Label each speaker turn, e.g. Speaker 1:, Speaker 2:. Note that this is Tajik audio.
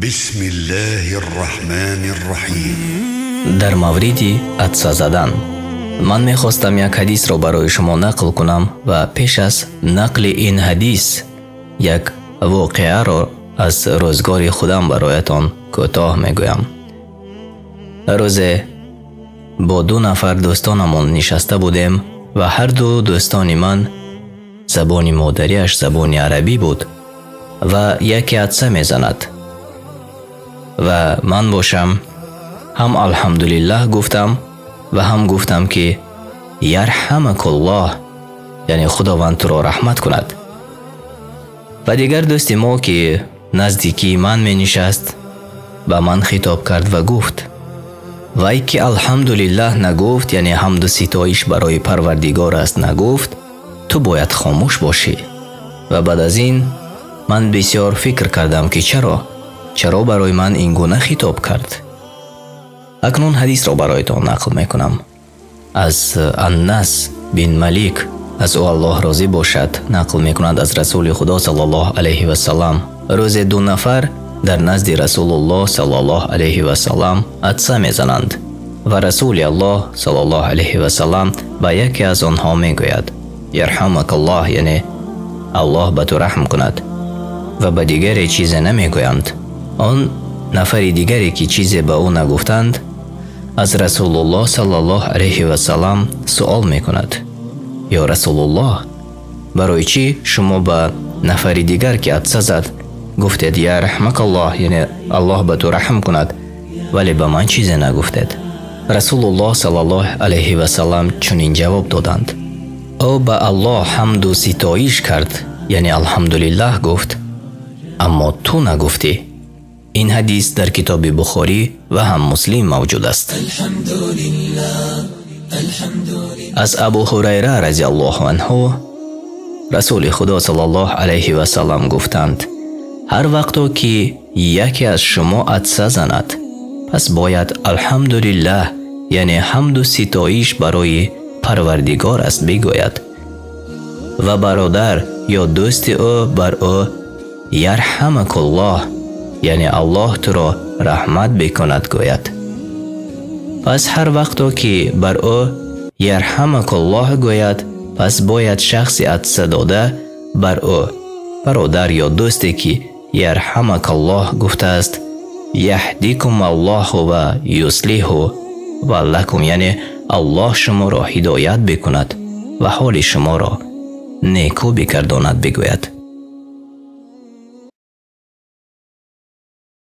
Speaker 1: بسم الله الرحمن الرحیم.
Speaker 2: Дар мавриди атса задан ман мехостам як ҳадисро барои шумо нақл кунам ва пеш аз нақли ин ҳадис як воқеаро аз рӯзгори худам бароятон кӯтоҳ мегӯям. Рӯзе бо ду нафар дӯстонамон нишаста будем ва ҳар ду дӯстони ман забони модариаш забони арабӣ буд ва яке атса мезанад ва ман бошам ҳам алҳамдулиллаҳ гуфтам ва ҳам гуфтам ки ярҳамакуллоҳ, яъне Худованд туро раҳмат кунад. Ва дигар дӯсти мо ки наздикии ман менишаст ба ман хитоб кард ва гуфт: вай ки алҳамдулиллаҳ нагуфт, яъне ҳамду ситоиш барои Парвардигор аст нагуфт, ту бояд хомӯш бошӣ. Ва баъд аз ин ман бисёр фикр кардам ки чаро барои ман ин гуна хитоб кард. Акнун ҳадисро бароятон нақл мекунам. Аз Аннас бин Малик, аз ӯ Аллоҳ розӣ бошад, нақл мекунад аз Расули Худо саллаллоҳу алайҳи васаллам. Рӯзе ду нафар дар назди Расулуллоҳ саллаллоҳу алайҳи васаллам атса мезананд ва Расули Аллоҳ саллаллоҳу алайҳи васаллам ба яке аз онҳо мегӯяд: ярҳамакаллоҳ, яъне Аллоҳ ба ту раҳм кунад, ва ба дигаре чизе намегӯянд. Он нафари дигаре ки чизе ба ӯ нагуфтанд аз Расулуллоҳ саллаллоҳу алайҳи васаллам суол мекунад: ё Расулуллоҳ, барои чӣ шумо ба нафари дигар ки атса зад гуфтед ярҳамакаллоҳ, яъне Аллоҳ ба ту раҳм кунад, вале ба ман чизе нагуфтед? Расулуллоҳ саллаллоҳу алайҳи васаллам чунин ҷавоб доданд: ӯ ба Аллоҳ ҳамду ситоиш кард, яъне алҳамдулиллаҳ гуфт, аммо ту нагуфтӣ. Ин ҳадис дар китоби Бухорӣ ва ҳам Муслим мавҷуд аст. Аз Абу Ҳурайра разияллоҳу анҳу Расули Худо саллаллоҳу алайҳи васаллам гуфтанд: ҳар вақто ки яке аз шумо атса занад, пас бояд алҳамдулиллаҳ, яъне ҳамду ситоиш барои Парвардигор аст бигӯяд ва бародар ё дӯсти ӯ бар ӯ ярҳамакуллоҳ, яъне Аллоҳ туро раҳмат бикунад гӯяд. Пас ҳар вақто ки бар ӯ ярҳамакуллоҳ гӯяд, пас бояд шахси атса дода бар ӯ бародар ё дӯсте ки ярҳамакаллоҳ гуфтааст яҳдикум аллоҳу ва юслиҳу ва лакум, яъне Аллоҳ шуморо ҳидоят бикунад ва ҳоли шуморо некӯ бигардонад бигӯяд.